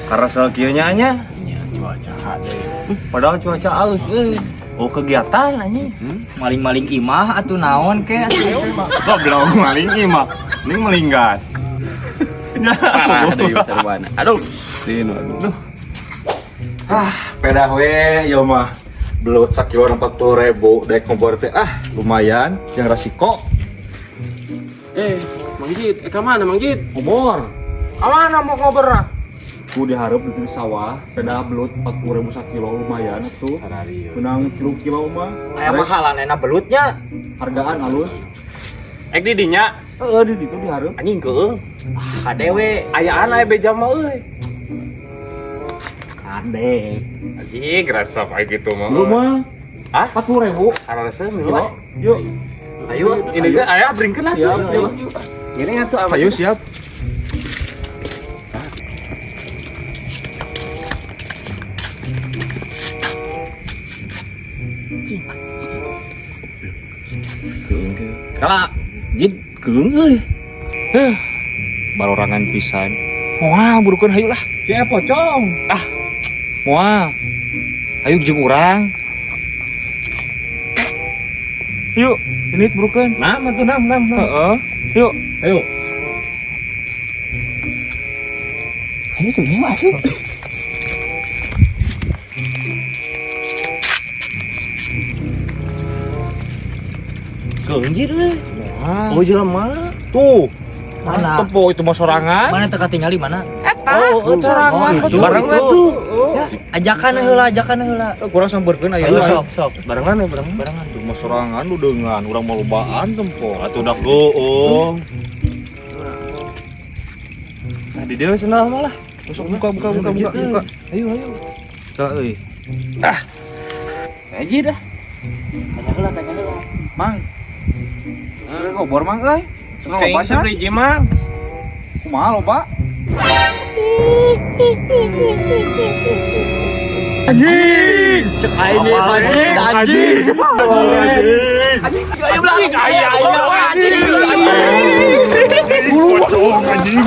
Karasel kieu nya nya. Nya cuaca hade. Padahal cuaca alus euy. Oh kegiatan anjing. Maling-maling imah atuh naon ke atuh. Goblok maling imah. Mending maling gas. Parah deui sarwana. Aduh, sin aduh. Ah, pedah we ieu mah. Belut sakilo 40.000 dek ngobrol teh ah lumayan yang resiko. Eh, Mang Jit, ka mana Mang Jit? Ngobor. Kamana mau ngobrol? Ku diharap di sawah, pedah belut 40.000 sakilo lumayan atuh. Menang 3 kilo mah. Aya mahalan enak belutnya. Hargaan alus. Ek di dinya Heeh, di ditu diharap. anjing keung. Kade we. Ayaan aya beja mah euy. Kade. Anjing resep aya gitu mah. Lu mah. Hah? 40.000 Karasem kilo. Yuk. Ayo. Ini ge aya bringkeun lah Siap, tuh. siap. Gini atuh apa? Ayo siap. Kala jid keung euy. Heh. Barorangan pisan. Moal burukeun hayu lah. Si pocong. Ah. Moal. Ayo jeung urang. Yuk, ini burukeun. Nah, atuh nam nam nam. Heeh. Yuk. Ayo. Ayo tuh nyewa sih. Keung jid euy. Moal. Oh jelema. Tuh. Mana? Tempo itu mah sorangan. Mana teka tinggali mana? Oh, sorangan. Oh, itu. Barengan tuh. Ajakan heula, ajakan heula. Kurang sampeurkeun ayo. Ayo sok, sok. Barengan ya, barengan. Barengan. Itu mah sorangan lu dengan urang mau lobaan tempo. Atuh dak goong. Nah, di dieu sendal malah. Masuk buka buka buka buka buka. Ayo ayo. Salah euy. Aja dah. Tanya heula, tanya heula. Mang. Ngobor mang euy. Senang loba Kayaknya sia. hiji mah. Kumaha loba? Anjing. Cek aing ge anjing anjing. Ayo belah. Anjing aya anjing. Pocong anjing.